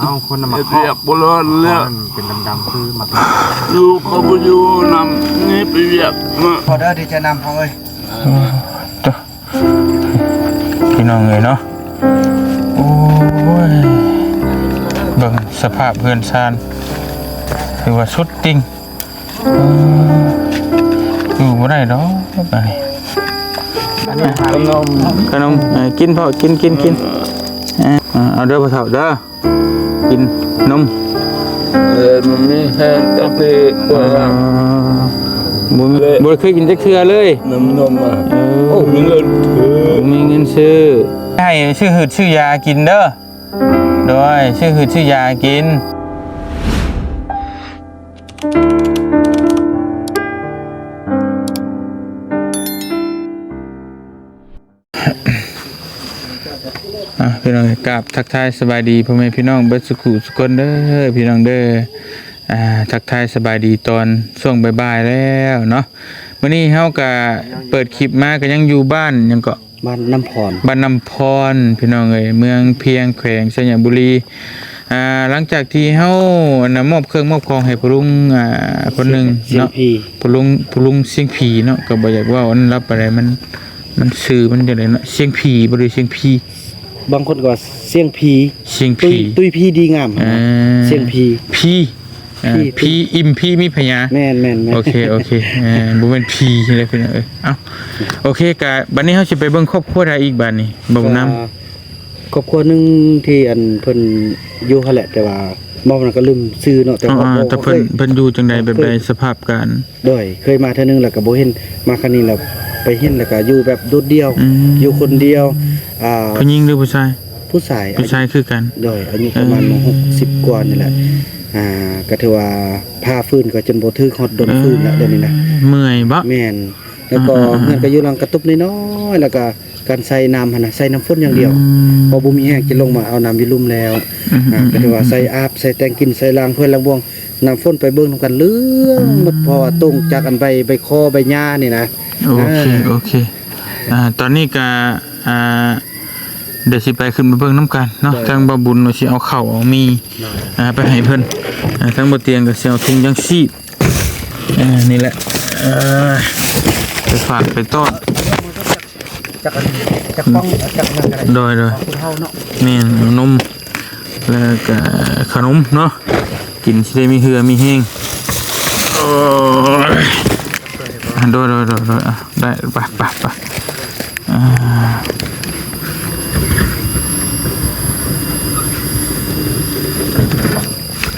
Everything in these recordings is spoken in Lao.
ເອົາຄົນນຳມາເຄາະ ເຮັດວຽກບໍ່ເລີດເລີຍ ເປັນດຳໆ ຄືໝາກ ຢູ່ກໍບໍ່ຢູ່ນຳ ນີ້ໄປວຽກ ຂໍເດີ ດີໃຈນຳພໍ່ເອີຍ. ເອີ ເດີ ພີ່ນ້ອງເອີຍເນາະ ໂອ້ຍ ເບິ່ງສະພາບເຮືອນຊານ ຖືວ່າສຸດຕິ່ງ. ເອີ ຢູ່ບໍ່ໄດ້ດອກບາດນີ້ ອັນນີ້ຂະໜົມ ຂະໜົມ ເອີ ກິນພໍ່ ກິນ ກິນ ກິນ ເອີ ເອົາເດີພໍ່ເຖົ້າເດີ ກິນນົມ ເອີ ມັນມີແຮງກະເພ ເອີ ບໍ່ມີ ບໍ່ເຄີຍກິນຈັກເທື່ອເລີຍ ນ້ຳນົມ ເອີ ໂອ້ ມີເງິນ ບໍ່ມີເງິນຊື້ ໃຫ້ຊື້ຫືດຊື້ຢາກິນເດີ ໂດຍ ຊື້ຫືດຊື້ຢາກິນ. ອ່ະ ພີ່ນ້ອງ ກາບທັກທາຍສະບາຍດີພໍ່ແມ່ພີ່ນ້ອງເບິດສຸຂູສຸຄົນເດີ ພີ່ນ້ອງເດີ ອ່າ ທັກທາຍສະບາຍດີຕອນຊ່ວງບ່າຍໆ ແລ້ວເນາະ. ມື້ນີ້ເຮົາກະເປີດຄລິບມາ ກະຍັງຢູ່ບ້ານຫຍັງເກາະ ບ້ານນ້ຳພອນ ບ້ານນ້ຳພອນ ພີ່ນ້ອງເອີຍ ເມືອງພຽງ ແຂວງໄຊຍະບູລີ. ອ່າ ຫຼັງຈາກທີ່ເຮົາ ອັນນ່າ ມອບເຄື່ອງມອບຂອງໃຫ້ພໍ່ລຸງ ອ່າ ຄົນໜຶ່ງ ສຽງ ເນາະ ຜີ ພໍ່ລຸງ ພໍ່ລຸງສຽງຜີເນາະ ກໍບໍ່ຢາກເວົ້າອັນລັບປານໃດ ມັນ ມັນຊື່ມັນຈັ່ງໃດເນາະ ສຽງຜີບໍ່ ຫຼື ສຽງຜີ ບາງຄົນກໍວ່າສຽງຜີ ສຽງຜີ ຕຸ້ຍ ຕຸ້ຍຜີດີງາມ ເອີ ສຽງຜີ ຜີ ເອີ ຜີ ຜີ ອີ່ມຜີມີພະຍາ ແມ່ນໆໆ ໂອເຄ ໂອເຄ ເອີ ບໍ່ແມ່ນຜີເດີພີ່ນ້ອງເອີຍ. ເອົ້າ ໂອເຄ ກະບັດນີ້ເຮົາຊິໄປເບິ່ງຄອບຄົວໃດອີກບາດນີ້ ເວົ້ານຳ ຄອບຄົວໜຶ່ງທີ່ອັນເພິ່ນຢູ່ຫັ້ນແຫຼະ ແຕ່ວ່າເວົ້ານັ້ນກໍລືມຊື່ເນາະ ແຕ່ວ່າ ເອີ ເພິ່ນ ເພິ່ນຢູ່ຈັ່ງໃດ ແບບໃດ ສະພາບການ ໂດຍ ເຄີຍມາເທື່ອໜຶ່ງແລ້ວກໍບໍ່ເຫັນ ມາຄັ້ງນີ້ແລ້ວໄປເຫັນ ແລ້ວກໍຢູ່ແບບໂດດດ່ຽວ ອືມ ຢູ່ຄົນດຽວ ອ່າ ຜູ້ຍິງ ຫຼື ຜູ້ຊາຍ? ຜູ້ຊາຍ ຜູ້ຊາຍຄືກັນ ໂດຍ ອາຍຸປະມານ ເອີ ຫົກສິບກວ່ານີ້ແຫຼະ ອ່າ ກໍຖືວ່າຜ່າຟືນກໍຈົນບໍ່ຖືກຮອດດົນຟືນແລ້ວ ເອີ ດຽວນີ້ນະ ເມື່ອຍບໍ? ແມ່ນ ແລ້ວກໍ ອ່າໆໆ ເຮືອນກໍຢູ່ຫຼັງກະຕຸບນ້ອຍໆ ແລ້ວກໍການໃສ່ນ້ຳຫັ້ນນະ ໃສ່ນ້ຳຝົນຢ່າງດຽວ ອືມ ເພາະບໍ່ມີແຮງຈະລົງມາເອົານ້ຳຢູ່ລຸ່ມແລ້ວ ອືມໆໆ ອ່າ ກໍຖືວ່າໃສ່ອາບ ໃສ່ແຕ່ງກິນ ໃສ່ລ້າງຖ້ວຍລ້າງບ່ວງ ນ້ຳຝົນໄປເບິ່ງນຳກັນເລື່ອງໝົດ ອືມ ເພາະວ່າຕົງຈາກອັນໃບ ໃບຄໍໃບຫຍ້ານີ້ນະ ໂອເຄ ອ່າ ໂອເຄ ອ່າ ຕອນນີ້ກະ ອ່າ ດຽວຊິໄປຂຶ້ນໄປເບິ່ງນຳກັນເນາະ ໂດຍ ທາງບ່າວບຸນວ່າຊິເອົາເຂົ້າເອົາໝີ່ ໂດຍ ອ່າ ໄປໃຫ້ເພິ່ນ ອ່າ ທາງບ່າວຕຽງກໍຊິເອົາຖົງຢາງຊີບ ອ່າ ນີ້ແຫຼະ ອ່າ ໄປຝາກໄປຕ້ອນ ຈັກອັນ ຈັກປ່ອງ ຈັກນັ້ນກໍໄດ້ ໂດຍໆ ຂອງຄົນເຮົາເນາະ ແມ່ນ ເອົານົມ ແລ້ວກໍຂະໜົມເນາະ ກິນຊິໄດ້ມີເຫື່ອມີແຮງ ໂອ້ຍ ໂດຍໆໆໆ ໄດ້ ໄປ ໄປ ໄປ ອ່າ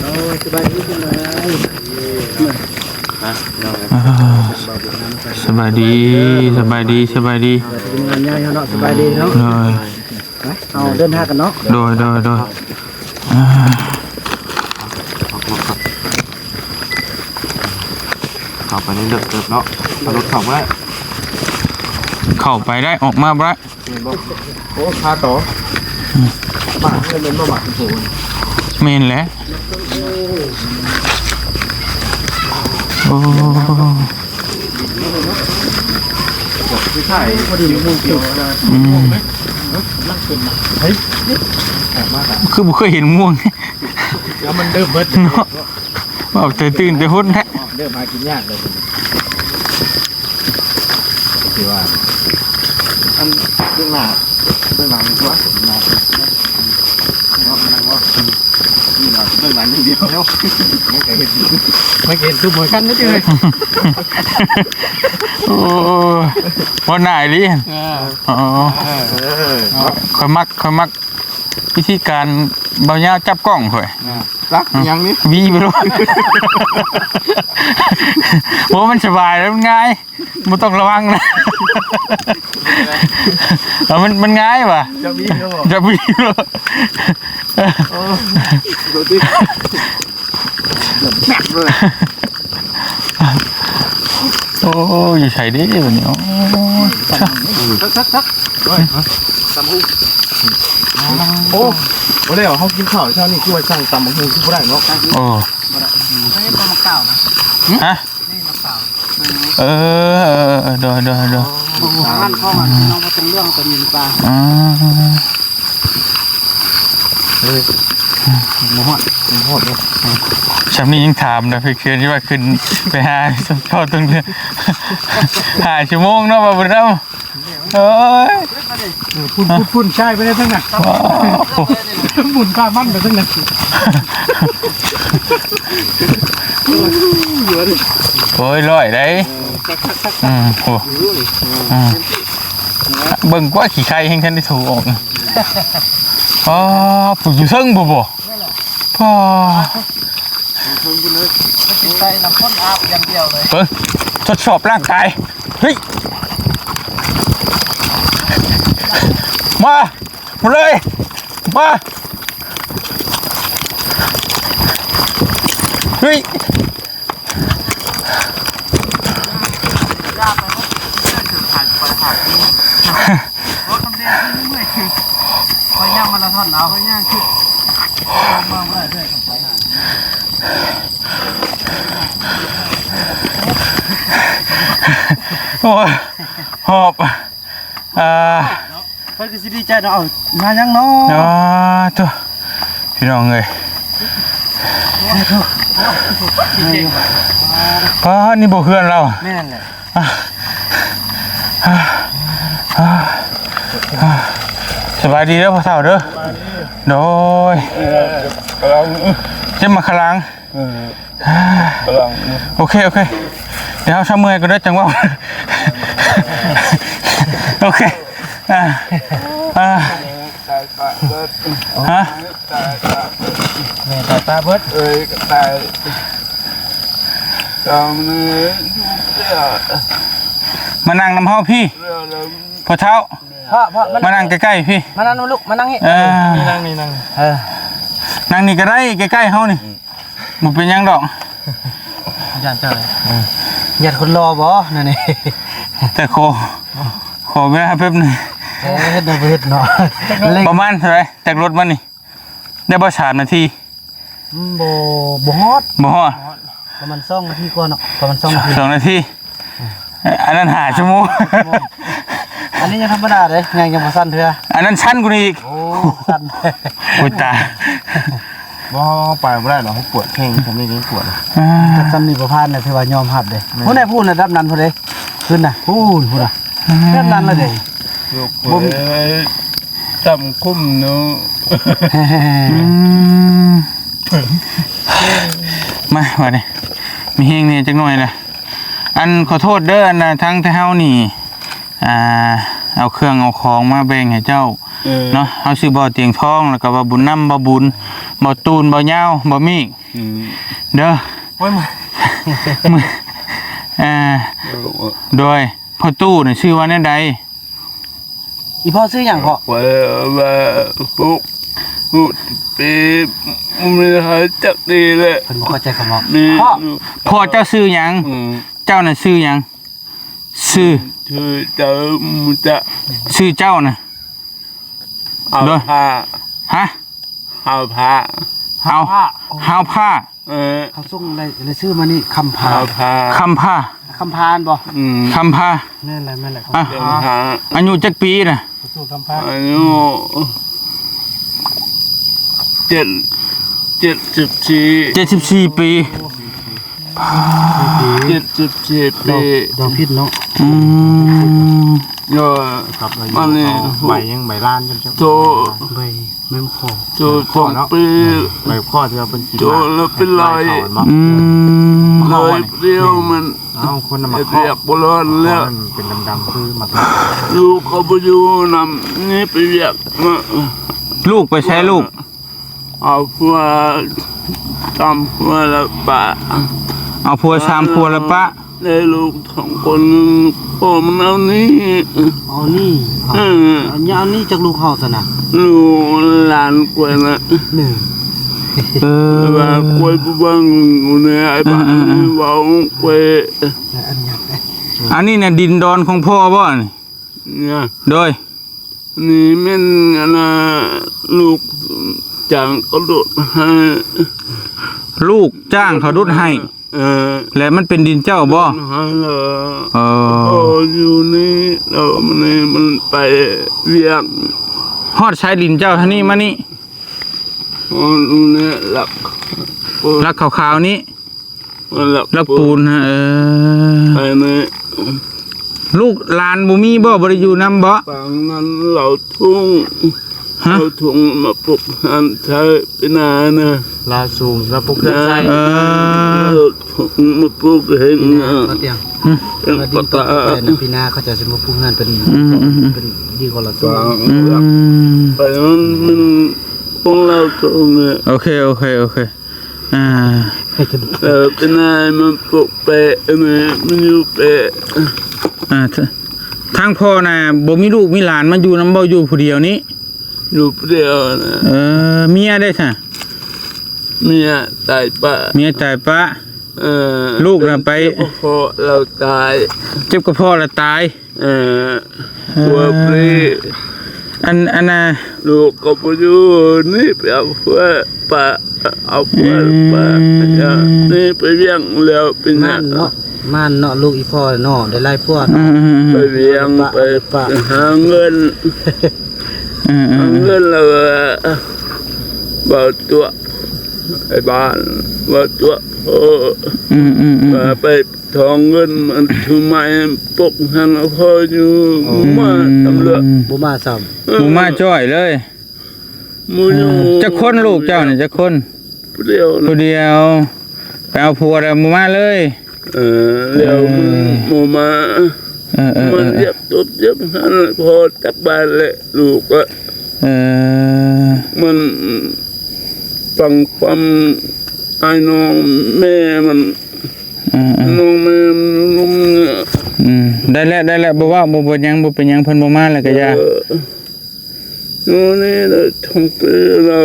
ໂອ້ຍ ສະບາຍດີ ອ່າ ສະບາຍດີ ສະບາຍດີ ສະບາຍດີ ງານໃຫຍ່ເຮົາເນາະ ສະບາຍດີເນາະ ໂດຍ ເຮົາເດີນທາງກັນເນາະ ໂດຍ ໂດຍ ໂດຍ ອ່າ ເຂົ້າໄປໃນເລິກເຕີບເນາະ ເອົາລົດເຂົ້າບໍ່ໄດ້ ເຂົ້າໄປໄດ້ ອອກມາບໍ່ໄດ້ ແມ່ນບໍ່? ໂອ້ ຄາຕໍ່ ອືມ ໝາກເພິ່ນແມ່ນບໍ່ ໝາກໂພນ ແມ່ນແຫຼະ ໂອ້ ຄືຖ່າຍ ພໍດີ ມີມ່ວງຂຽວນະ ອືມ ເຮີ້ຍ ແປກມາກອະ ຄືບໍ່ເຄີຍເຫັນມ່ວງ ແລ້ວມັນເລີ່ມເບິດເນາະ ອອກແຕ່ຕື່ນແຕ່ຫົນແທ້ ເລີ່ມຫາກິນຍາກເລີຍ ຄືວ່າ ອັນເບື້ອງໜ້າ ເບື້ອງຫຼັງຕົວະ ເນາະ ນີ້ລະເບື້ອງຫຼັງຢ່າງດຽວ ມັນກໍເຫັນ ມັນກໍເຫັນທຸກໝົດຄັນເດ້ ໂອ້ ບໍ່ໜ້າອີ່ຫຼີ ເອີ ອໍ ເອີ ເອີ ຂ້ອຍມັກ ຂ້ອຍມັກ ວິທີການເບົາຍາວຈັບກ້ອງຂ້ອຍ ອ່າ ລັກຫຍັງນີ້ ຫວີໄປໂລດ ໂອ້ ມັນສະບາຍແລ້ວ ມັນງ່າຍ ບໍ່ຕ້ອງລະວັງນະ ເອົາ ມັນ ມັນງ່າຍຫວາ ຈັບຫວີໂລດ ຈັບຫວີໂລດ ໂອ້ ດູຕິ ແມັກເລີຍ ໂອ້ຍ ຢູ່ໃສເດ້ບັດນີ້ ໂອ້ຍ ຊັກໆໆ ໂອ້ຍ ຕຳຫຸ່ງ ໂອ້ ບໍ່ແລ້ວ ເຮົາກິນເຂົ້າເຊົ້ານີ້ ຄືວ່າສັ່ງຕຳບັກຫຸ່ງ ຄືບໍ່ໄດ້ເນາະ ໂອ້ ບໍ່ໄດ້ ໃສ່ປາໝາກຂາວນະ ຮະ ນີ້ໝາກຂາວ ເອີ ເອີ ເອີ ໂດຍ ໂດຍ ໂດຍ ໂອ້ ຮ້ານຂອງອັນນ້ອງບໍ່ຕົງເລື່ອງຕົວນີ້ຫຼືເປົ່າ ອືມ ເອີຍ ບໍ່ຮອດ ບໍ່ຮອດເດ້. ຊ່ຳນີ້ຍັງຖາມນະ ເພິ່ນຄືວ່າຂຶ້ນໄປຫາເຂົາຕັ້ງຫ້າຊົ່ວໂມງເນາະ ວ່າບໍ່ໄດ້. ໂອ້ຍ ເອີ ພຸ້ນ ພຸ້ນ ພຸ້ນ ໃຊ່ໄປໄດ້ທັງນັ້ນ ໂອ້ ໝູນປາມັນໄປທັງນັ້ນ. ໂອ້ຍ ຮ້ອຍໄດ໋. ເອີ ອືມ ໂອ້ ອືມ ເບິ່ງກວ່າຂີ້ໄຂ່ແຮງທັນໄດ້ຖູອອກ. ອໍ ຜູ້ຢູ່ເທິງບໍ່ ບໍ່ ອໍ ເພິ່ນໃສ່ນ້ຳຝົນອາບຢ່າງດຽວເລີຍ. ເບິ່ງ ທົດສອບຮ່າງກາຍ. ເຮີ້ຍ ມາ ມາເລີຍ ມາ. ເຮີ້ຍ ຂ້ອຍຍ່າງມາລາທອນເອົາ ຂ້ອຍຍ່າງຄື ໂອ້ຍ ຫອບ ອ່າ ເພິ່ນກໍຊິດີໃຈເນາະ. ເອົາ ມາຫຍັງເນາະ? ອໍ ໂທ້ ພີ່ນ້ອງເອີຍ ປ້າ ນີ້ບໍ່ເຮືອນລາວ? ແມ່ນແຫຼະ. ສະບາຍດີເດີພໍ່ເຖົ້າເດີ. ໂດຍ ເຈັບມາຂະຫຼັງ. ເອີ ໂອເຄ ໂອເຄ ດຽວເຮົາຊະເມື່ອຍກ່ອນເດີ ຈັ່ງເວົ້າ. ໂອເຄ ອ່າ ອ່າ ຕາຍປະເບີດ ຮະ ຕາຍປະເບີດ ແມ່ຕາຍປະເບີດ ເອີຍ ຕາຍ ມານັ່ງນຳເຮົາພີ້ ພໍ່ເຖົ້າ. ພໍ່ ພໍ່ ມານັ່ງໃກ້ໆພີ້ ມານັ່ງນຳລູກ ມານັ່ງນີ້ ເອີ ນີ້ນັ່ງ ນີ້ນັ່ງ ເອີ ນັ່ງນີ້ກໍໄດ້ ໃກ້ໆເຮົານີ້. ອືມ ບໍ່ເປັນຫຍັງດອກ ຢ້ານເຈົ້າເລີຍ. ເອີ ຢ້ານຄົນຫຼໍ່ບໍ່ ນັ້ນນີ້ ແຕ່ຂໍ ຂໍເວລາແປັບໜຶ່ງ. ເອີ ເຮັດໄດ້ບໍ່ເຮັດເນາະ. ປະມານເທົ່າໃດ ຈາກລົດມານີ້ ໄດ້ບໍ່ສາມນາທີ? ອືມ ບໍ່ ບໍ່ຮອດ ບໍ່ຮອດ ປະມານສອງນາທີກວ່າເນາະ ປະມານສອງນາທີ ສອງນາທີ. ອັນນັ້ນຫ້າຊົ່ວໂມງ ອັນນີ້ຍັງທຳມະດາເດ້ ຍັງ ຍັງບໍ່ສັ່ນເທື່ອ ອັນນັ້ນສັ່ນກວ່ານີ້ອີກ. ໂອ້ ສັ່ນ ໂອ້ຍຕາຍ ບໍ່ ໄປບໍ່ໄດ້ດອກ ປວດແຂ້ງ ຊ່ຳນີ້ກໍຍັງປວດ. ອ່າ ຊ່ຳນີ້ບໍ່ຜ່ານນະ ຖືວ່າຍອມຮັບເດ້. ແມ່ນ ພຸ້ນນະ ພຸ້ນລະດັບນັ້ນພຸ້ນເດ້ ຂຶ້ນນະ ພຸ້ນ ພຸ້ນນະ ແບບນັ້ນລະເດ້. ບໍ່ມີ ຕ່ຳຄຸ້ມເນາະ. ອືມ ມາ ບາດນີ້ ມີແຮງແດ່ຈັກໜ້ອຍລະ. ອັນ ຂໍໂທດເດີ ອັນ ທາງແຕ່ເຮົານີ້ ອ່າ ເອົາເຄື່ອງເອົາຂອງມາແບ່ງໃຫ້ເຈົ້າ ເອີ ເນາະ. ເຮົາຊື່ບໍ່ຕຽງທອງ ແລ້ວກໍວ່າບຸນນຳ ບໍ່ບຸນ ບໍ່ຕູນ ບໍ່ຍາວ ບໍ່ມີກ ອືມ ເດີ. ໂອ້ຍ ມາ ເອີ ໂດຍ ພໍ່ຕູ້ນີ້ຊື່ວ່າແນວໃດ? ອີພໍ່ຊື່ຫຍັງພໍ່? ຂ້ອຍວ່າ ຫົກ ຫົກປີ ບໍ່ມີໃຜຈັກດີແຫຼະ. ເພິ່ນບໍ່ເຂົ້າໃຈຄຳເວົ້າ. ພໍ່ ພໍ່ເຈົ້າຊື່ຫຍັງ? ອືມ ເຈົ້ານະຊື່ຫຍັງ? ຊື່ ຊື່ເຈົ້າ ໝູຈັກ ຊື່ເຈົ້ານະ? ເອົາ ໂດຍ ພາ ຮະ? ເອົາພາ ເອົາ ເອົາພາ ເອີ ເຂົາສົ່ງລາຍ ລາຍຊື່ມານີ້ ຄຳພາ ຄຳພາ ຄຳພາ ຄຳພາແມ່ນບໍ່? ອືມ ຄຳພາ ແມ່ນແຫຼະ ແມ່ນແຫຼະ ຄຳພາ. ອາຍຸຈັກປີນະ? ອາຍຸ ເຈັດ ເຈັດສິບສີ່ ເຈັດສິບສີ່ປີ. ເຈັດສິບສີ່ປີ ດອກ ດອກຜິດເນາະ. ອືມ ເອີ ກັບມານີ້ ໃບຫຍັງ ໃບລານ ໂຕ ໃບ ແມ່ນຂໍ ໂຕ ສອງປີ ໃບຂໍທີ່ວ່າເພິ່ນກິນ ໂຕລະເປັນຮ້ອຍ. ອືມ ຮ້ອຍດຽວມັນ ເອົ້າ ຄົນນຳມາຂໍ ເຮັດວຽກບໍ່ລອດແລ້ວ ມັນເປັນດຳໆ ຄືໝາກ ລູກເຂົາບໍ່ຢູ່ນຳ ໜີໄປວຽກ. ລູກໄປໃສລູກ? ເອົາຜົວ ຕາມຜົວລະປະ ເອົາຜົວສາມຜົວລະປະ. ໄດ້ລູກສອງຄົນ ພໍ່ມັນເອົາໜີ້ ເອົາໜີ້. ເອີ ເອົາໜີ້ຈາກລູກເຮົາຊັ້ນນະ ລູກຫຼານກວ່ານະ. ເອີ ວ່າກວຍບໍ່ເບິ່ງຢູ່ໃນ ອ້າຍບ້ານເວົ້າກວຍ. ອັນນີ້ນະດິນດອນຂອງພໍ່ບໍ່? ໂດຍ ນີ້ແມ່ນອັນນ່າ ລູກຈ້າງເຂົາດຸດໃຫ້ ລູກຈ້າງເຂົາດຸດໃຫ້. ເອີ ແລະມັນເປັນດິນເຈົ້າບໍ່? ເອີ ຢູ່ນີ້ ແລ້ວມັນໄປວຽກ. ຮອດໃສດິນເຈົ້າທາງນີ້ມານີ້? ອັນນີ້ຫຼັກ ຫຼັກຂາວໆນີ້ ຫຼັກ ຫຼັກປູນ ເອີ ອັນນີ້ ລູກຫຼານບໍ່ມີບໍ່? ບໍ່ໄດ້ຢູ່ນຳບໍ່? ປາງນັ້ນລາວທຸງ ຮະ? ລາວທຸງມາປຸກເຮືອນໃສ່ປີໜ້ານະ ລາວສູງມາປຸກເຮືອນໃສ່ ເອີ ມາປຸກເຮືອນ ປີໜ້າ ເປັນປະກາ ປີໜ້າເຂົາເຈົ້າຊິມາປຸກເຮືອນເປັນ ອືມໆໆ ເປັນດີກວ່າລາວສູງ ອືມ ໄປມັນ ມັນຂອງລາວທຸງນະ ໂອເຄ ໂອເຄ ໂອເຄ ອ່າ ເອີ ເປັນນາຍມັນປົກແປະ ອັນນີ້ມັນຢູ່ແປະ ອ່າ ທ- ທາງພໍ່ນະບໍ່ມີລູກມີຫຼານມາຢູ່ນຳບໍ່? ຢູ່ຜູ້ດຽວນີ້ ຢູ່ຜູ້ດຽວນະ ເອີ ເມຍເດ້ຊະ? ເມຍຕາຍປະ ເມຍຕາຍປະ ເອີ ລູກນະໄປ ເຈັບກະເພາະລາວຕາຍ ເຈັບກະເພາະລາວຕາຍ ເອີ ເອີ ຜົວປຣີ ອັນ ອັນນ່າ ລູກກໍບໍ່ຢູ່ ນີ້ໄປເອົາຜົວປະ ເອົາຜົວປະ ອືມ ນີ້ໄປວຽງແລ້ວເປັນຫຍັງ ໝັ້ນເນາະ ໝັ້ນເນາະ ລູກອີ່ພໍ່ເນາະ ໄດ້ຫຼາຍຜົວເນາະ ອືມໆໆ ໄປວຽງໄປປະ ຫາເງິນ ອືມໆໆ ຫາເງິນແລ້ວເວົ້າຕົວະ ໄອ້ບ້ານ ເວົ້າຕົວະ ໂອ້ ອືມໆໆ ວ່າໄປ ທອງເງິນມັນຖືໄມ້ປົກຫັ້ນລະພໍຢູ່ ອືມ ມາຕຳຫຼວດ ບໍ່ມາຊ້ຳ ເອີ ບໍ່ມາຈ້ອຍເລີຍ ບໍ່ຢູ່ ເອີ ຈັກຄົນລູກເຈົ້ານີ້ ຈັກຄົນ? ຜູ້ດຽວ ຜູ້ດຽວ ໄປເອົາຜົວແລ້ວບໍ່ມາເລີຍ ເອີ ແລ້ວມັນ ເອີ ບໍ່ມາ ເອີໆໆໆ ມັນຢາກຕົບຢາກຫັ້ນ ພໍຈັກບາດແຫຼະລູກອະ ເອີ ມັນຟັງຄວາມອ້າຍນ້ອງແມ່ມັນ ອືມໆ ນ້ອງແມ່ມັນລົມເໜືອ ອືມ ໄດ້ແລ້ວ ໄດ້ແລ້ວ ບໍ່ເວົ້າ ບໍ່ ບໍ່ຫຍັງ ບໍ່ເປັນຫຍັງ ເພິ່ນບໍ່ມາແລ້ວກະຢ່າ ເອີ ຢູ່ນີ້ລະ ທອງເປີລະ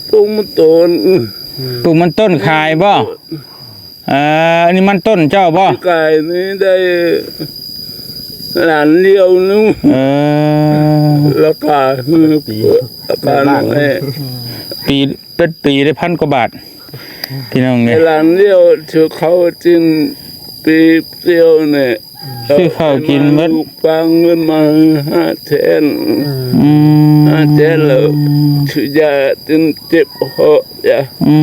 ປູກມັນຕົ້ນ ອືມ ປູກມັນຕົ້ນຂາຍບໍ່? ເອີ ອັນນີ້ມັນຕົ້ນເຈົ້າບໍ່? ປີກາຍນີ້ໄດ້ລ້ານດຽວໜຶ່ງ ເອີ ລາຄາ ລາຄານ້ອຍ ປີ ເປັດປີໄດ້ພັນກວ່າບາດ ພີ່ນ້ອງເອີຍ ໄດ້ລ້ານດຽວ ຖືເຂົ້າກິນປີດຽວນີ້ ຊື້ເຂົ້າກິນໝົດ ຝາກເງິນມາຫ້າແສນ ອືມ ຫ້າແສນແລ້ວ ຊື້ຢາຈົນເຈັບຄໍຢາ ອື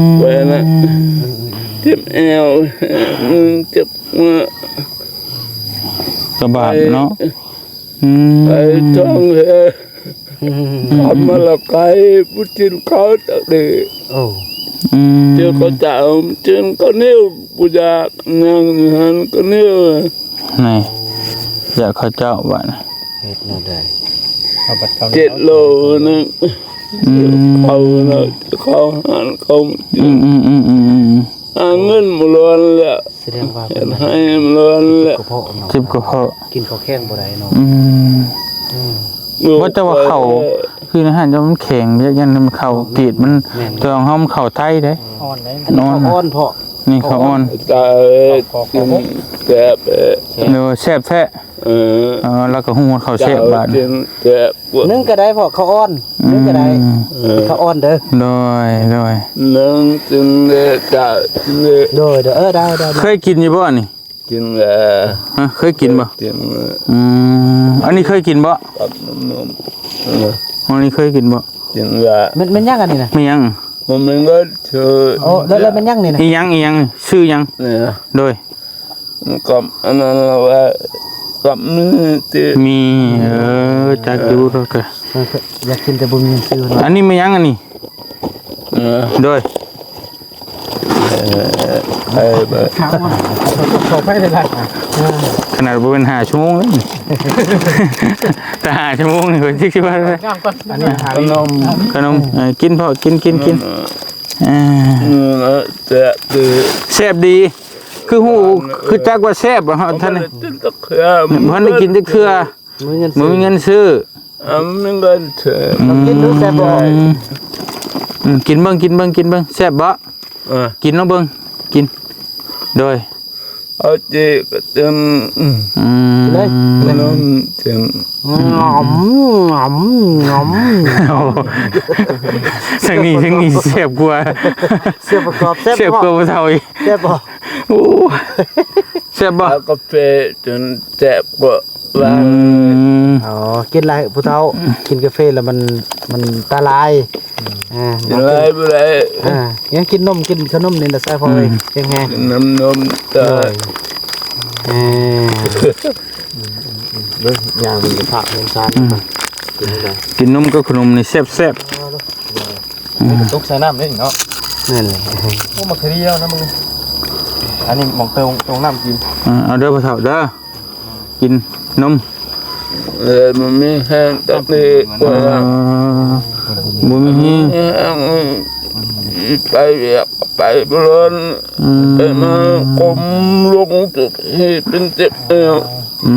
ມ ໄວ້ນະ ເຈັບແອວ ເຈັບຫົວ ກະບາດເນາະ ໄປ ອືມ ໄປທ່ອງເຮືອ ອືມ ທຳມາລະໄກ ບໍ່ກິນເຂົ້າຈັກມື້ ໂອ້ ອືມ ກິນເຂົ້າເຈົ້າ ກິນເຂົ້າໜຽວ ບໍ່ຢາກຫຍັງຫັ້ນ ເຂົ້າໜຽວ ນີ້ ຢາກເຂົ້າເຈົ້າບາດນີ້ ເຮັດແນວໃດ ເຈັດໂລນະ ອືມ ເຂົ້ານະ ເຂົ້າຫັ້ນ ເຂົ້າ ອືມໆໆໆ ຫາເງິນບໍ່ລ້ວນແລ້ວ ສະແດງວ່າເປັນ ເຮັດໃຫ້ມັນລ້ວນແຫຼະ ເຈັບກະເພາະເນາະ ເຈັບກະເພາະ ກິນເຂົ້າແຂງບໍ່ໄດ້ເນາະ ອືມ ອືມ ບໍ່ ແຕ່ວ່າເຂົ້າ ຄືໃນຫັ້ນມັນແຂງ ຢ້ານມັນເຂົ້າ ອືມ ຕີດມັນ ແມ່ນ ແຕ່ຂອງເຮົາມັນເຂົ້າໄທເດ້ ອ່ອນເດ້ ອັນນີ້ເຂົ້າອ່ອນເພາະ ນີ້ເຂົ້າອ່ອນ ເຂົ້າອ່ອນ ກິນແຊບ ໂດຍ ແຊບແທ້ ເອີ ເອີ ລາວກໍຮູ້ວ່າເຂົ້າແຊບບາດ ກິນແຊບ ໜຶ້ງກໍໄດ້ເພາະເຂົ້າອ່ອນ ໜຶ້ງກໍໄດ້ ອືມ ເອີ ເຂົ້າອ່ອນເດີ ໂດຍ ໂດຍ ໜຶ້ງກິນເລີຍ ຈະກິນເລີຍ ໂດຍ ໂດຍ ເອີ ໄດ້ ໄດ້ ໄດ້ ເຄີຍກິນຢູ່ບໍ່ອັນນີ້? ກິນແລ້ວ ຮະ ເຄີຍກິນບໍ່? ກິນແລ້ວ ອືມ ອັນນີ້ເຄີຍກິນບໍ່? ກັບນົມໆ ເອີ ອັນນີ້ເຄີຍກິນບໍ່? ກິນແລ້ວ ແມ່ນ ແມ່ນຫຍັງອັນນີ້ນະ? ແມ່ນຫຍັງ? ບໍ່ແມ່ນກໍເທື່ອ ໂອ້ ແລ້ວ ແລ້ວແມ່ນຫຍັງນີ້ນະ? ອີຫຍັງ ອີຫຍັງ? ຊື່ຫຍັງ? ນີ້ນະ ໂດຍ ກັບອັນນັ້ນລະວ່າ ກັບມີຕິ ມີ ເອີ ຈັກຢູ່ດອກ ຢາກກິນແຕ່ບໍ່ມີເງິນຊື້ ອັນນີ້ແມ່ນຫຍັງອັນນີ້? ເອີ ໂດຍ ເອີ ເອີ ເອີ ຂໍອະໄພຫຼາຍໆ ຂະໜາດບໍ່ແມ່ນຫ້າຊົ່ວໂມງເລີຍ ແຕ່ຫ້າຊົ່ວໂມງນີ້ຂ້ອຍຊິວ່າ ອັນນີ້ ຂະໜົມ ຂະໜົມ ເອີ ກິນພໍ່ ກິນ ກິນ ກິນ ເອີ ເອີ ແຊບດີ ແຊບດີ ຄືຮູ້ ຄືຈັກວ່າແຊບ ບໍ່ທັນໄດ້ກິນຈັກເທື່ອ ບໍ່ທັນໄດ້ກິນຈັກເທື່ອ ບໍ່ມີເງິນ ບໍ່ມີເງິນຊື້ ອ່າ ບໍ່ມີເງິນຊື້ ອືມ ກິນດູແຊບບໍ່? ອືມ ກິນເບິ່ງ ກິນເບິ່ງ ກິນເບິ່ງ ແຊບບໍ່? ເອີ ກິນລອງເບິ່ງ ກິນ ໂດຍ ເອົາຈີກະເຕັມ ອືມ ກິນເລີຍ ຂະໜົມເຕັມ ງຳ ງຳ ງຳ ໂອ້ ທາງນີ້ ທາງນີ້ແຊບກວ່າ ສ່ວນປະກອບແຊບ ແຊບກວ່າ ກວ່າຜູ້ເຖົ້າອີກ ແຊບບໍ່? ໂອ້ ແຊບບໍ່? ເອົາກາເຟຈົນແຊບກວ່າ ອືມ ອໍ ກິນຫຼາຍຜູ້ເຖົ້າ ກິນກາເຟແລ້ວມັນ ມັນຕາລາຍ ອ່າ ກິນຫຼາຍບໍ່ໄດ້ ອ່າ ຍັງກິນນົມ ກິນຂະໜົມນີ້ລະຊາຍພໍ່ເອີຍ ແຂງແຮງ ກິນນ້ຳນົມຕາ ໂດຍ ເອີ ເບິ່ງ ຍ່າງມັນຈະພາກເຮືອນຊານ ອືມ ກິນໄດ້ ກິນນົມກັບຂະໜົມນີ້ແຊບໆ ອືມ ຕົກໃສ່ນ້ຳເດ້ເນາະ ນັ້ນແຫຼະ ໂອ້ ມາຄະດຽວນະມຶງ ອັນນີ້ໝ່ອງເຕີມ ຕົງນ້ຳກິນ ອ່າ ເອົາເດີພໍ່ເຖົ້າເດີ ກິນນົມ ເອີ ມັນມີແຮງຈັກນີ້ ອໍ ບໍ່ມີແຮງ ໄປວຽກໄປບໍ່ລ້ນ ອືມ ໄປມາກົ້ມລົງທຸກທີເປັນເຈັບແອວ ອື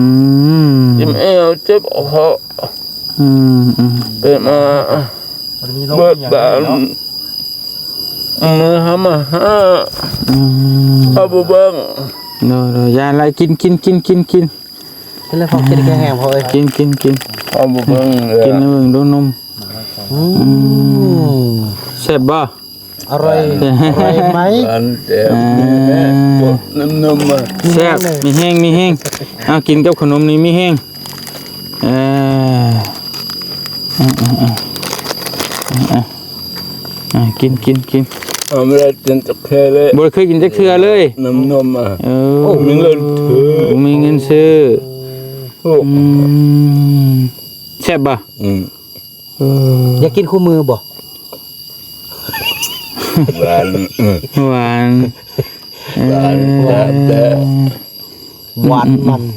ມ ເຈັບແອວເຈັບເຄາະ ອືມໆ ໄປມາ ບໍ່ໄດ້ມີໂລກ ເບິດບານ ອີຫຍັງເນາະ ມື້ຫາມາຫາ ອືມ ເຂົາບໍ່ເບິ່ງ ໂດຍໆ ຢ່າຫຼາຍ ກິນ ກິນ ກິນ ກິນ ກິນ ກິນແລ້ວພໍກິນແຂງແຮງພໍເອີຍ ກິນ ກິນ ກິນ ເຂົາບໍ່ເບິ່ງເລີຍ ກິນໃຫ້ເບິ່ງດູນົມ ອືມ ອືມ ແຊບບໍ່? ອະຮ່ອຍ ອະຮ່ອຍໄໝ? ຫວານແຈ່ມ ອ່າ ມີແມ່ ນ້ຳນົມ ແຊບ ມີແຮງ ມີແຮງ ເອົາ ກິນກັບຂະໜົມນີ້ມີແຮງ ເອີ ອ່າ ກິນ ກິນ ກິນ ເອົາ ບໍ່ໄດ້ກິນຈັກເທື່ອເລີຍ ບໍ່ເຄີຍກິນຈັກເທື່ອເລີຍ ນ້ຳນົມ ອ່ະ ເອີ ມີເງິນຊື້ ບໍ່ມີເງິນຊື້ ໂອ້ ອືມ ແຊບບໍ່? ອືມ ເອີ ຢາກກິນຄູ່ມື້ບໍ່? ຫວານ ຫວານ ຫວານ ເອີ ຫວານແທ້ ຫວານມັນ ອືມ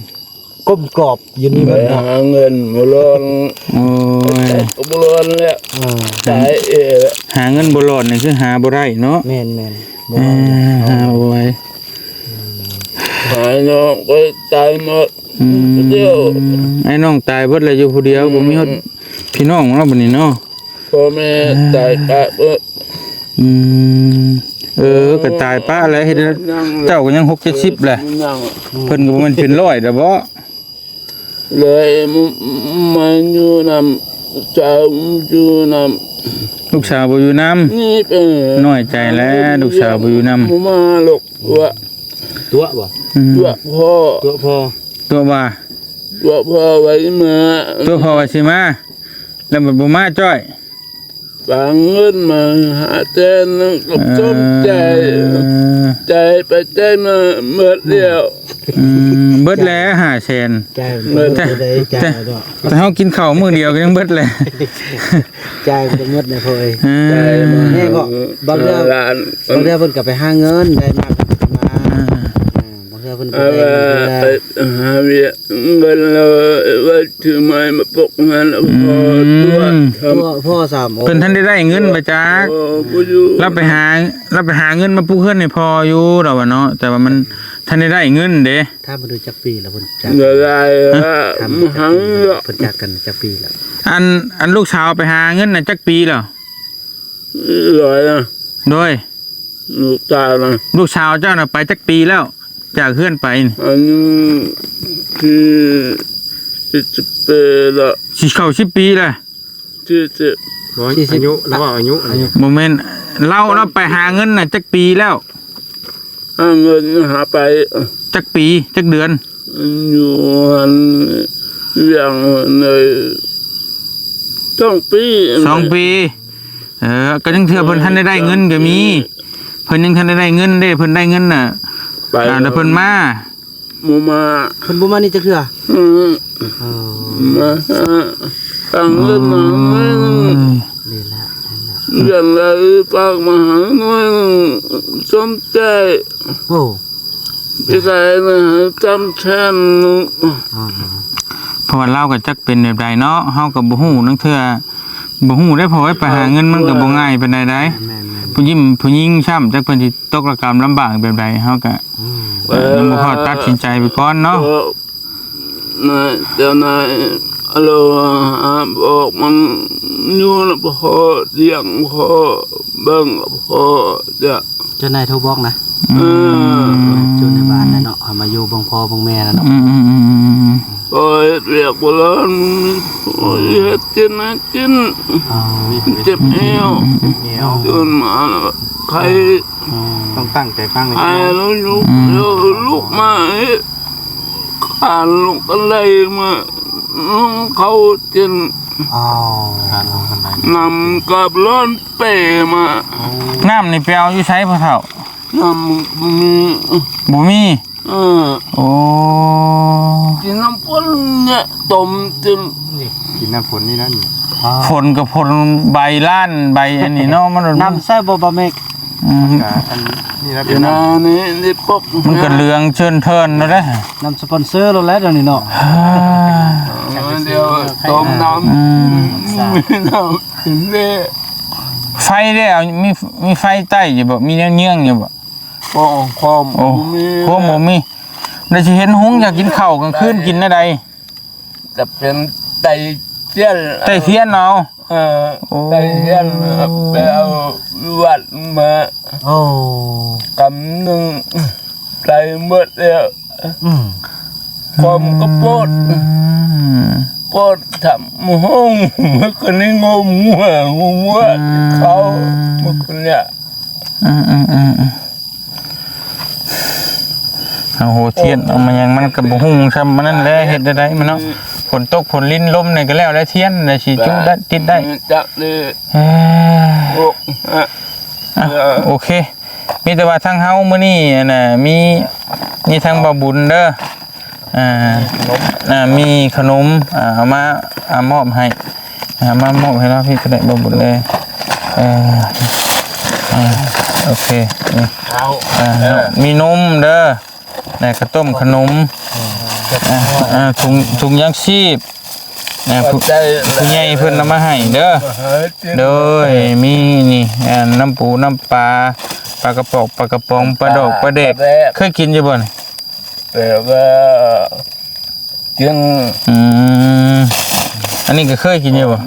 ກົມກອບຢູ່ນີ້ ໄປຫາເງິນບໍ່ລ້ອນ ໂອ້ຍ ກໍບໍ່ລ້ອນແລ້ວ ເອີ ຕາຍເອງ ຫາເງິນບໍ່ລ້ອນນີ້ຄືຫາບໍ່ໄດ້ເນາະ ແມ່ນໆ ບໍ່ ເອີ ຫາບໍ່ໄດ້ ຫານ້ອງກໍຕາຍໝົດ ອືມ ດຽວ ອ້າຍນ້ອງຕາຍເບິດແລ້ວ ຢູ່ຜູ້ດຽວ ອືມ ບໍ່ມີຮອດ ພີ່ນ້ອງເນາະ ບັດນີ້ເນາະ ພໍ່ແມ່ ອ່າ ຕາຍປະເບິດ ອືມ ເອີ ກໍຕາຍປະແລ້ວ ເຮັດໃຫ້ເຈົ້າກໍຍັງຫົກເຈັດສິບແຫຼະ ຍັງ ເພິ່ນກໍບໍ່ແມ່ນເປັນຮ້ອຍດອກເບາະ ເລີຍມາຢູ່ນຳ ເຈົ້າຢູ່ນຳ ລູກສາວບໍ່ຢູ່ນຳ ນີ້ເປັນ ນ້ອຍໃຈແລ້ວ ລູກສາວບໍ່ຢູ່ນຳ ມາລູກ ຕົວະ ຕົວະບໍ່? ອືມ ຕົວະພໍ່ ຕົວະພໍ່ ຕົວະວ່າ ຕົວະພໍ່ໄວ້ມາ ຕົວະພໍ່ວ່າຊິມາ ແລ້ວມັນບໍ່ມາຈ້ອຍ ຝາກເງິນມາຫ້າແສນໜຶ່ງ ເອີ ສົມໃຈ ໃຈໄປໃຈມາເບິດແລ້ວ ອືມ ເບິດແລ້ວຫ້າແສນ ຈ່າຍ ເບິດ ແຕ່ ແຕ່ ແຕ່ເຮົາກິນເຂົ້າມື້ດຽວກໍຍັງເບິດແລ້ວ ຈ່າຍບໍ່ໝົດນະ ພໍ່ເອີຍ ອ່າ ແນ່ບໍ່ ບາງເທື່ອ ບາງເທື່ອເພິ່ນກໍໄປຫາເງິນໄດ້ມາ ອ່າ ບາງເທື່ອເພິ່ນກໍໄດ້ເງິນ ໄປຫາວຽກເງິນແລ້ວ ໄວ້ຖືໄມ້ມາປົກເຮືອນ ອືມ ພໍ່ຕົວະ ພໍ່ສາມ ເພິ່ນທັນໄດ້ໄດ້ເງິນໄປຈັກ ລາວໄປຫາ ລາວໄປຫາເງິນມາປຸກເຮືອນໃຫ້ພໍ່ຢູ່ ລາວວ່າເນາະ ແຕ່ວ່າມັນທັນໄດ້ໄດ້ເງິນເດ້ ຖາມເພິ່ນດູຈັກປີແລ້ວເພິ່ນຈາກ ໄດ້ ຫາ ມາຫາເງິນ ເພິ່ນຈາກກັນຈັກປີແລ້ວ ອັນ ອັນລູກສາວໄປຫາເງິນນະຈັກປີແລ້ວ? ຫຼາຍນະ ໂດຍ ລູກສາວນະ ລູກສາວເຈົ້ານະໄປຈັກປີແລ້ວ ຈາກເຮືອນໄປນີ້? ອັນນີ້ ທີ່ ສິບປີແລ້ວ ຊິເຂົ້າສິບປີແລ້ວ ທີ່ ທີ່ ອາຍຸ ລາວເວົ້າອາຍຸ ອາຍຸ ບໍ່ແມ່ນ ລາວ ລາວໄປຫາເງິນນະຈັກປີແລ້ວ? ຫາເງິນຫາໄປ ຈັກປີ ຈັກເດືອນ? ຢູ່ຫັ້ນ ວຽງໄດ້ສອງປີ ສອງປີ ເອີ ກໍຍັງເທື່ອເພິ່ນທັນໄດ້ໄດ້ເງິນກໍມີ ເພິ່ນຍັງທັນໄດ້ໄດ້ເງິນເດ້ ເພິ່ນໄດ້ເງິນນະ ໄປ ອ່າ ແລ້ວເພິ່ນມາ ບໍ່ມາ ເພິ່ນບໍ່ມານີ້ຈັກເທື່ອ ອືມ ເອີ ມາຫາ ຫາເງິນມາໜ້ອຍໜຶ່ງ ໂອ້ຍ ນີ້ລະ ນີ້ລະ ເລື່ອງໃດຝາກມາໃຫ້ໜ້ອຍໜຶ່ງ ສົມໃຈ ໂອ້ ຊິໄດ້ໃຫ້ສາມແສນໜຶ່ງ ອືມ ເພາະວ່າລາວກໍຈັກເປັນແບບໃດເນາະ ເຮົາກໍບໍ່ຮູ້ ລາງເທື່ອບໍ່ຮູ້ເດ້ ເພາະວ່າໄປຫາເງິນມັນກໍບໍ່ງ່າຍປານໃດໃດ ແມ່ນໆ ຜູ້ຍິງ ຜູ້ຍິງຊ້ຳ ຈັກເພິ່ນຊິຕົກລະກຳລຳບາກແບບໃດ ເຮົາກໍ ອືມ ຍັງບໍ່ພໍຕັດສິນໃຈໄປກ່ອນເນາະ ເອີ ນາຍ ເຈົ້ານາຍ ອາໂລຫາບອກມັນຢູ່ນຳພໍ່ ລ້ຽງພໍ່ ເບິ່ງພໍ່ ເຈົ້ານາຍໂທບອກນະ ເອີ ຢູ່ໃນບ້ານນະເນາະ ເອົາມາຢູ່ເບິ່ງພໍ່ເບິ່ງແມ່ນະເນາະ ອືມໆ ໂອ້ຍ ເຮັດວຽກບໍ່ລະ ໂອ້ຍ ເຮັດກິນໃຫ້ກິນ ອໍ ເຈັບແອວ ເຈັບແອວ ຕື່ນມາແລ້ວໄຂ້ ອໍ ຕ້ອງຕັ້ງໃຈຟັງເລີຍ ໄຂ້ແລ້ວລຸກ ອືມ ແລ້ວລຸກມາເຮັດ ອ່ານລົງກັນໄດມາ ເຂົ້າເຈັນ ອໍ ອ່ານລົງກັນໄດ ນ້ຳກັບຮ້ອນເປມາ. ໂອ້ ນ້ຳນີ້ໄປເອົາຢູ່ໃສພໍ່ເຖົ້າ? ນ້ຳບໍ່ມີ ບໍ່ມີ. ເອີ ໂອ້ ກິນນ້ຳຝົນນີ້ ຕົ້ມເຕັມ ນີ້ ກິນນ້ຳຝົນນີ້ນະນີ້. ຝົນກໍຝົນໃບລ້ານໃບອັນນີ້ເນາະ ມັນ ນ້ຳໃຊ້ບໍ່ ບໍ່ແມ່ນ ອືມ ກະອັນນີ້ລະ ເປັນນ້ຳ ອັນນີ້ນີ້ປົກ ມັນກໍເຫຼືອງເຊີນເທີນແລ້ວເດ້ ນ້ຳສະປອນເຊີແລ້ວແຫຼະດຽວນີ້ເນາະ. ເອີ ດຽວຕົ້ມນ້ຳ ອືມ ນ້ຳກິນເດ້. ໄຟເດ້ ມີ ມີໄຟໃຕ້ຢູ່ບໍ່? ມີແນວເຍືອງຢູ່ບໍ່? ຄອມ ຄອມ ໂອ້ ບໍ່ມີ ຄອມບໍ່ມີ. ແລ້ວຊິເຫັນຫຸງ ຢາກກິນເຂົ້າກາງຄືນກິນແນວໃດ? ຈະເປັນໄຕ້ທຽນ ໄຕ້ທຽນເອົາ. ເອີ ໂອ້ ໄຕ້ທຽນໄປເອົາຢູ່ວັດມາ. ໂອ້ ກຳໜຶ່ງໄດ້ໝົດແລ້ວ. ອືມ ຄອມກໍປົດ ອືມ ປົດທຳຫົງ ມື້ຄືນນີ້ງົມງົວ ງົມງົວ ອືມ ເຂົ້າມື້ຄືນນີ້. ອືມໆໆໆ ເອົາຫົວທຽນ ເອົາມາຫຍັງ ມັນກໍບໍ່ຮຸ່ງຊ່ຳມັນນັ້ນແຫຼະ ເຮັດໄດ້ໃດມັນເນາະ. ຝົນຕົກຝົນລິນລົມນີ້ກໍແລ້ວແຫຼະ ທຽນແລ້ວຊິຈຸໄດ້ຕິດໄດ້ ຈັກເລີຍ. ເອີ ໂອ ອ່ະ ອ່ະ ເອີ ໂອເຄ ມີແຕ່ວ່າທາງເຮົາມື້ນີ້ ອັນນ່າ ມີ ມີທາງບ່າວບຸນເດີ ອ່າ ອ່າ ມີຂະໜົມ ອ່າ ເອົາມາ ອ່າ ມອບໃຫ້ ອ່າ ມາມອບໃຫ້ລາວພີ້ກໍໄດ້ ບໍ່ບຸນເລີຍ. ເອີ ອ່າ ໂອເຄ ນີ້ ເອົາ ອ່າ ເອີ ມີນົມເດີ ແລ້ວກະຕົ້ມຂະໜົມ ອ່າ ອ່າ ຖົງ ຖົງຍາງຊີບ ອ່າ ຜູ້ ຜູ້ໃຫຍ່ເພິ່ນເອົາມາໃຫ້ເດີ. ໂດຍ ມີນີ້ ອ່າ ນ້ຳປູນ້ຳປາ ປາກະປອກ ປາກະປ໋ອງ ປາດອກ ປາແດກ ປາແດກ ເຄີຍກິນຢູ່ບໍ່ນີ້? ແຕ່ວ່າຈຶ່ງ ອືມ ອັນນີ້ກໍເຄີຍກິນຢູ່ບໍ່?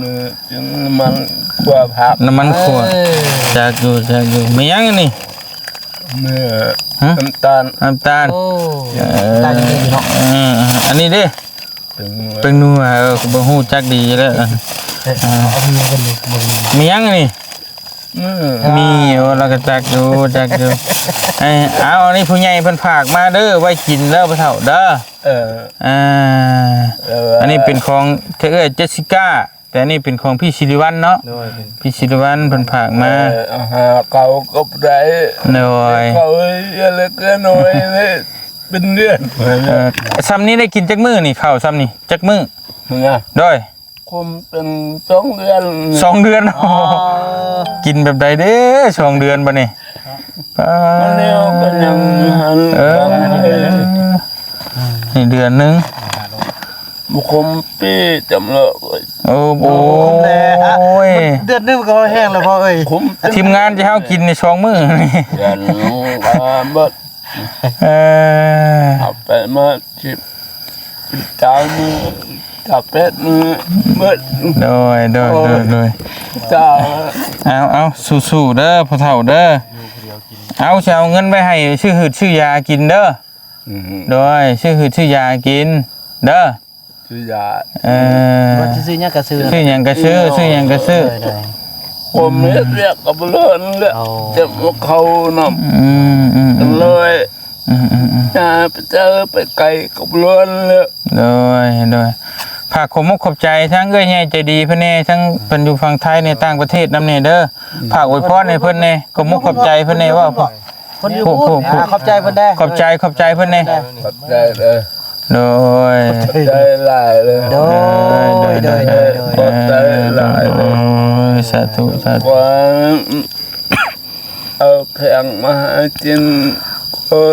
ຈຶ່ງນ້ຳມັນຂົ້ວຜັກ ນ້ຳມັນຂົ້ວ ເອີ ຈັກຢູ່ ຈັກຢູ່. ແມ່ນຫຍັງອັນນີ້? ແມ່ນ ຮະ? ນ້ຳຕານ ນ້ຳຕານ ໂອ້ ເອີ ນ້ຳຕານຍັງມີຢູ່ເນາະ ເອີ ອັນນີ້ເດ້? ແປ້ງນົວ ແປ້ງນົວ ເອີ ກໍບໍ່ຮູ້ຈັກດີຢູ່ແລ້ວ ເອີ ເອີ ເອົາເອົາມືກັນເບິ່ງ ມີຫຍັງອັນນີ້? ອືມ ມີ ໂອ້ ລາວກໍຈັກຢູ່ ຈັກຢູ່. ເອີ ເອົາ ອັນນີ້ຜູ້ໃຫຍ່ເພິ່ນຝາກມາເດີ ໄວ້ກິນເດີພໍ່ເຖົ້າເດີ. ເອີ ອ່າ ເອີ ອັນນີ້ເປັນຂອງເອື້ອຍເຈສຊິກ້າ ແຕ່ອັນນີ້ເປັນຂອງພີ່ສິລິວັນເນາະ. ໂດຍ ພີ່ສິລິວັນເພິ່ນຝາກມາ ເອີ ຫາເຂົາກໍບໍ່ໄດ້ ໂດຍ ເຂົາເອີຍເລັກນ້ອຍເລີຍ ເປັນເດືອນ. ເອີ ຊ່ຳນີ້ໄດ້ກິນຈັກມື້ນີ້ ເຂົ້າຊ່ຳນີ້ຈັກມື້? ໂດຍ ຄົມເປັນສອງເດືອນ ສອງເດືອນ ອໍ ກິນແບບໃດເດ້ສອງເດືອນບັດນີ້? ປາ ມັນແນວກໍຍັງຫັນ ເອີ ນີ້ເດືອນໜຶ່ງ ບໍ່ຄົມປີຈຳເລີຍ. ໂອ້ ໂອ້ຍ ເດືອນໜຶ່ງມັນກໍແຫ້ງແລ້ວພໍ່ເອີຍ ຄົມ ທີມງານທີ່ເຮົາກິນໃນສອງມື້ນີ້ ເດືອນໜຶ່ງກໍເບິດ. ເອີ ເອົາໄປມາສິບ ຊາວມື້ ຊາວແປດມື້ເບິດ. ໂດຍ ໂດຍ ໂດຍ ໂດຍ ເອົາ ເອົາ ສູ້ໆເດີພໍ່ເຖົ້າເດີ. ເອົາ ຊິເອົາເງິນໄວ້ໃຫ້ຊື້ຫືດຊື້ຢາກິນເດີ. ອືມ ໂດຍ ຊື້ຫືດຊື້ຢາກິນເດີ ຊື້ຢາ ເອີ ວ່າຊິຊື້ຫຍັງກໍຊື້ ຊື້ຫຍັງກໍຊື້ ຊື້ຫຍັງກໍຊື້. ໂດຍ ໂດຍ ຜົມເຮັດວຽກກັບເລີນແຫຼະ ໂອ້ ເຈັບຫົວເຂົ່ານຳ ອືມ ອືມ ອືມ ເລີຍ ອືມ ອືມ ອືມ ຢ່າໄປເຈີໄປໄກກັບເລີນແຫຼະ. ໂດຍ ໂດຍ ຝາກຂອບມຸກຂອບໃຈທາງເອື້ອຍໃຫຍ່ໃຈດີເພິ່ນແດ່ ທາງເພິ່ນຢູ່ຝັ່ງໄທໃນຕ່າງປະເທດນຳແດ່ເດີ ອືມ ຝາກອວຍພອນໃຫ້ເພິ່ນແດ່ ຂອບມຸກຂອບໃຈເພິ່ນແດ່ ເວົ້າ ເພິ່ນຢູ່ພຸ້ນ ຂອບໃຈ ຂອບໃຈເພິ່ນແດ່ ຂອບໃຈ ຂອບໃຈເພິ່ນແດ່ ຂອບໃຈເດີ. ໂດຍ ຂອບໃຈຫຼາຍເລີຍ ໂດຍ ໂດຍ ໂດຍ ໂດຍ ໂດຍ ຂອບໃຈຫຼາຍເລີຍ ໂອ້ຍ ສາທຸ ສາທຸ. ເອົາແຂງມາໃຫ້ກິນ ກໍ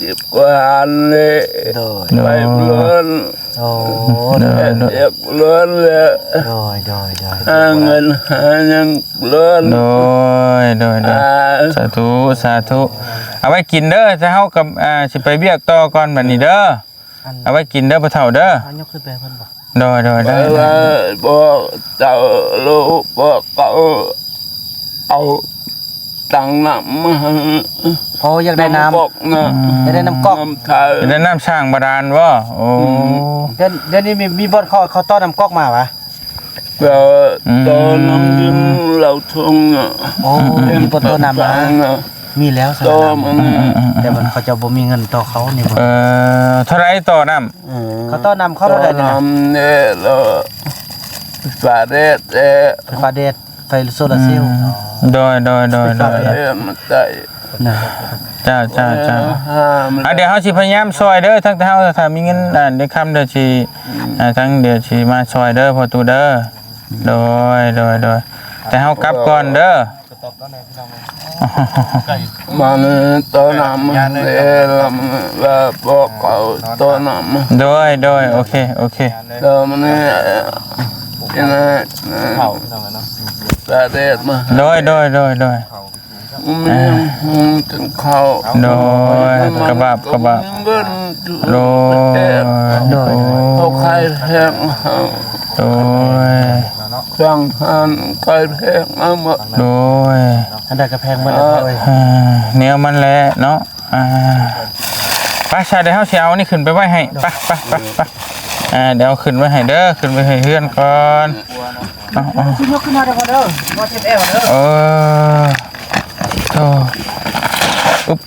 ຈິບກວານເລີຍ ໂດຍ ໄປເລີນ ໂອ້ ໂດຍ ໂດຍ ເຮັດວຽກເລີນເລີຍ ໂດຍ ໂດຍ ໂດຍ ຫາເງິນຫາຫຍັງເລີນ ໂດຍ ໂດຍ ໂດຍ ອ່າ ສາທຸ ສາທຸ. ເອົາໄວ້ກິນເດີ ແຕ່ເຮົາກັບ ອ່າ ຊິໄປວຽກຕໍ່ກ່ອນບັດນີ້ເດີ. ອັນ ເອົາໄວ້ກິນເດີພໍ່ເຖົ້າເດີ ເອົາຍົກຂຶ້ນໄປເພິ່ນບໍ່? ໂດຍ ໂດຍ ໄດ້ ບໍ່ເຈົ້າລູກບໍ່ເຂົາເອົາຕັງນ້ຳມາໃຫ້ ໂອ້ ຢາກໄດ້ນ້ຳ ນ້ຳກອກນະ ອືມ ຢາກໄດ້ນ້ຳກອກ ນ້ຳທາ ຢາກໄດ້ນ້ຳສ້າງບາດານບໍ່? ໂອ້ ອືມ ດຽວ ດຽວນີ້ມີ ມີບ່ອນເຂົາ ເຂົາຕໍ່ນ້ຳກອກມາຫວາ? ແລ້ວ ອືມ ຕໍ່ນ້ຳດື່ມເຫຼົ້າທົ່ງນະ ໂອ້ ອືມ ມີບ່ອນຕໍ່ນ້ຳມາ ນ້ຳ ມີແລ້ວ ໂຕມັນ ແຕ່ມັນເຂົາເຈົ້າບໍ່ມີເງິນຕໍ່ເຂົານີ້ບໍ່ ເອີ ເທົ່າໃດຕໍ່ນ້ຳ ເອີ ເຂົາຕໍ່ນ້ຳເຂົາເທົ່າໃດນີ້ນະ ຕໍ່ນ້ຳເດ້ ແລ້ວປາແດດເດ້ ໄຟຟ້າແດດ ໄຟໂຊລາເຊວ ອືມ ໂດຍ ໂດຍ ໂດຍ ໂດຍ ເອີ ມັນໄດ້ ນະ ເຈົ້າ ເຈົ້າ ເຈົ້າ ເອີ ອ່າ ດຽວເຮົາຊິພະຍາຍາມຊ່ອຍເດີ ທັງແຕ່ເຮົາຖ້າມີເງິນ ອ່າ ໄດ້ຄຳ ດຽວຊິ ອືມ ອ່າ ທັງ ດຽວຊິມາຊ່ອຍເດີພໍ່ຕູ້ເດີ ໂດຍ ໂດຍ ໂດຍ ແຕ່ເຮົາກັບກ່ອນເດີ ມາເລີຍ ຕໍ່ນ້ຳເດ້ ລຳວ່າບອກເຂົາຕໍ່ນ້ຳ ໂດຍ ໂດຍ ໂອເຄ ໂອເຄ ແລ້ວມັນນີ້ ເຂົ້າ ປາແດດມາ ໂດຍ ໂດຍ ໂດຍ ໂດຍ ອືມ ກິນເຂົ້າ ໂດຍ ກະບາບ ກະບາບ ໂດຍ ໂດຍ ເຂົາຂາຍແພງ ໂດຍ ເຄື່ອງຫັ້ນຂາຍແພງເອົາໝົດ ໂດຍ ອັນໃດກະແພງໝົດ ເອີ ເອີຍ ອ່າ ແນວມັນແຫຼະເນາະ ອ່າ ໄປຊະ ດຽວເຮົາຊິເອົານີ້ຂຶ້ນໄປໄວ້ໃຫ້ ໄປ ໄປ ໄປ ໄປ ອ່າ ດຽວເອົາຂຶ້ນໄວ້ໃຫ້ເດີ ຂຶ້ນໄປໃຫ້ເຮືອນກ່ອນ ເອົາ ເອົາ ຊິຍົກຂຶ້ນມາເດີ ເດີ ບໍ່ເຈັບແອວເດີ ເອີ ໂທ້ ອຶບ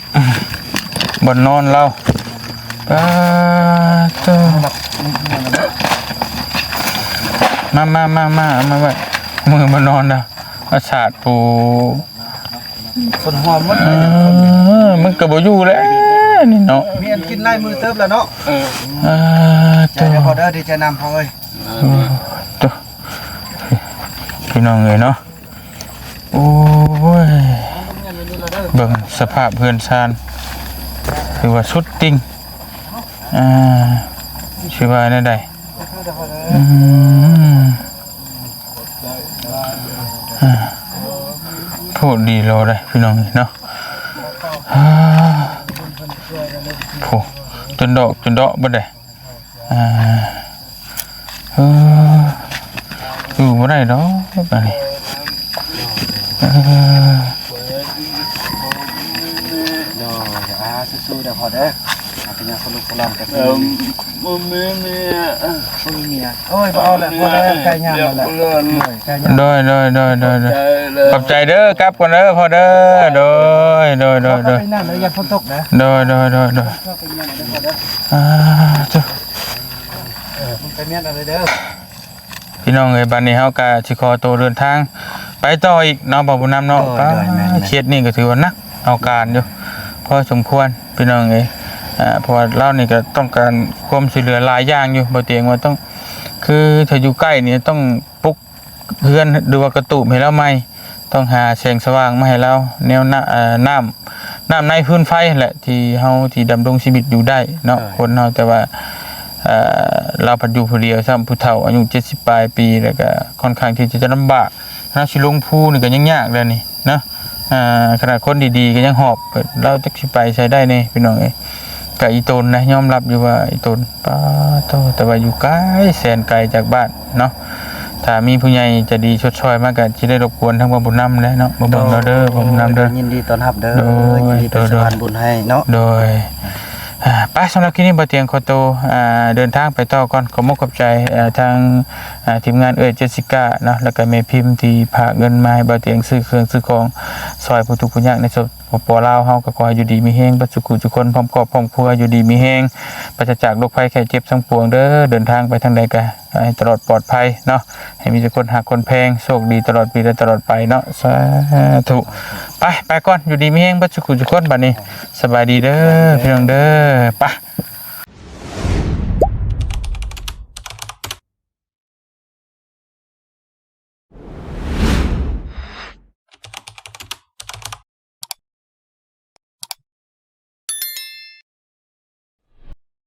ບ່ອນນອນລາວ ປາໂທ້ ມາ ມາ ມາ ມາ ເອົາມາໄວ້ ມືບໍ່ນອນດາ ມາສາດປູ ຄົນຫອມໝົດ ເອີ ມັນກະບໍ່ຢູ່ແລ້ວນີ້ເນາະ ມີອັນກິນຫຼາຍມື້ເຕີບແລ້ວເນາະ ເອີ ເອີ ໃຈເດີພໍ່ເດີ ດີໃຈນຳພໍ່ເອີຍ ເອີ ໂທ້ ພີ່ນ້ອງເອີຍເນາະ ໂອ້ຍ ເບິ່ງສະພາບເຮືອນຊານ ຖືວ່າສຸດຕິ່ງ ອ່າ ຊິວ່າແນວໃດ ອືມ ອ່າ ໂພດດີໂລໄດ໋ພີ່ນ້ອງເນາະ ອ່າ ໂອ້ ຈົນດອກ ຈົນເດາະເບິດເດ ອ່າ ເອີ ຢູ່ບໍ່ໄດ້ດອກບາດນີ້ ເອີ ໂດຍ ອ່າ ສູ້ໆເດີພໍ່ເດີ ອ່າ ເປັນຫຍັງສະຫຼຸບສະຫຼອນກັນ ເອີ ບໍ່ມີເມຍ ບໍ່ມີເມຍ ໂອ້ຍ ບໍ່ເອົາແຫຼະພໍ່ເດີ ໄກ່ຍ່າງແລ້ວ ໂດຍ ໄກ່ຍ່າງ ໂດຍ ໂດຍ ໂດຍ ໂດຍ ຂອບໃຈເດີ ກັບກ່ອນເດີພໍ່ເດີ ໂດຍ ໂດຍ ໂດຍ ໂດຍ ໄປນັ້ນແລ້ວ ຢ່າຝົນຕົກເດີ ໂດຍ ໂດຍ ໂດຍ ໂດຍ ອ່າ ເຈົ້າ ເອີ ໄປເມຍນເອົາເດີ ພີ່ນ້ອງເອີຍ ບາດນີ້ເຮົາກະຊິຂໍໂຕເດີນທາງໄປຕໍ່ອີກເນາະ ບ່າວບຸນນຳເນາະ ໂດຍ ໂດຍ ແມ່ນໆ ເຂດນີ້ກະຖືວ່າໜັກເອົາການຢູ່ພໍສົມຄວນ ພີ່ນ້ອງເອີຍ ອ່າ ເພາະວ່າລາວນີ້ກະຕ້ອງການຄວາມຊ່ວຍເຫຼືອຫຼາຍຢ່າງຢູ່ ບໍ່ຕຽງວ່າຕ້ອງ ຄືຖ້າຢູ່ໃກ້ນີ້ຕ້ອງປຸກເຮືອນ ຫຼືວ່າກະຕູບໃຫ້ລາວໃໝ່ ຕ້ອງຫາແສງສະຫວ່າງມາໃຫ້ລາວ ແນວ ນ້ຳ ເອີ ນ້ຳ ນ້ຳໃນຟືນໄຟຫັ້ນແຫຼະ ທີ່ເຮົາ ທີ່ດຳລົງຊີວິດຢູ່ໄດ້ເນາະ ໂດຍ ຄົນເຮົາ ແຕ່ວ່າ ເອີ ລາວພັດຢູ່ຜູ້ດຽວຊ້ຳ ຜູ້ເຖົ້າອາຍຸເຈັດສິບປາຍປີ ແລ້ວກະຄ່ອນຂ້າງທີ່ຈະລຳບາກ ເຮົາຊິລົງພູນີ້ກະຍັງຍາກແລ້ວນີ້ເນາະ ອ່າ ຂະໜາດຄົນດີໆກະຍັງຫອບ ລາວຈັກຊິໄປໃສໄດ້ແດ່ ພີ່ນ້ອງເອີຍ ກະອີ່ຕົນນະ ຍອມຮັບຢູ່ວ່າອີ່ຕົນ ປາໂທ້ ແຕ່ວ່າຢູ່ໄກແສນໄກຈາກບ້ານເນາະ ຖ້າມີຜູ້ໃຫຍ່ໃຈດີຊົດຊ່ອຍມາກະຊິໄດ້ລົບກວນທາງບ່າວບຸນນຳແຫຼະເນາະ ມາເບິ່ງເອົາເດີ ໂດຍ ບ່າວບຸນນຳເດີ ຍິນດີຕ້ອນຮັບເດີ ໂດຍ ຍິນດີເປັນ ໂດຍ ສະພານບຸນໃຫ້ເນາະ ໂດຍ ອ່າ ໄປ ສຳລັບຄລິບນີ້ບ່າວຕຽງຂໍໂຕ ອ່າ ເດີນທາງໄປຕໍ່ກ່ອນ ຂໍຂອບມຸກຂອບໃຈ ເອີ ທາງ ອ່າ ທີມງານເອື້ອຍເຈສສິກາເນາະ ແລ້ວກະແມ່ພິມທີ່ຝາກເງິນມາໃຫ້ບ່າວຕຽງຊື້ເຄື່ອງຊື້ຂອງ ຊ່ອຍຜູ້ທຸກຜູ້ຍາກໃນ ປປ ລາວເຮົາ ກະຂໍໃຫ້ຢູ່ດີມີແຮງເບິດສູ່ຜູ້ສູ່ຄົນ ພ້ອມຄອບພ້ອມຄົວ ຢູ່ດີມີແຮງ ປາສະຈາກໂລກໄພໄຂ້ເຈັບທັງປວງເດີ ເດີນທາງໄປທາງໃດກະໃຫ້ຕະຫຼອດປອດໄພເນາະ ໃຫ້ມີແຕ່ຄົນຮັກຄົນແພງ ໂຊກດີຕະຫຼອດປີ ແລະ ຕະຫຼອດໄປເນາະ ສາທຸ ໄປ ໄປກ່ອນ ຢູ່ດີມີແຮງເບິດສູ່ຜູ້ສູ່ຄົນ ບາດນີ້ ສະບາຍດີເດີ ພີ່ນ້ອງເດີ ໄປ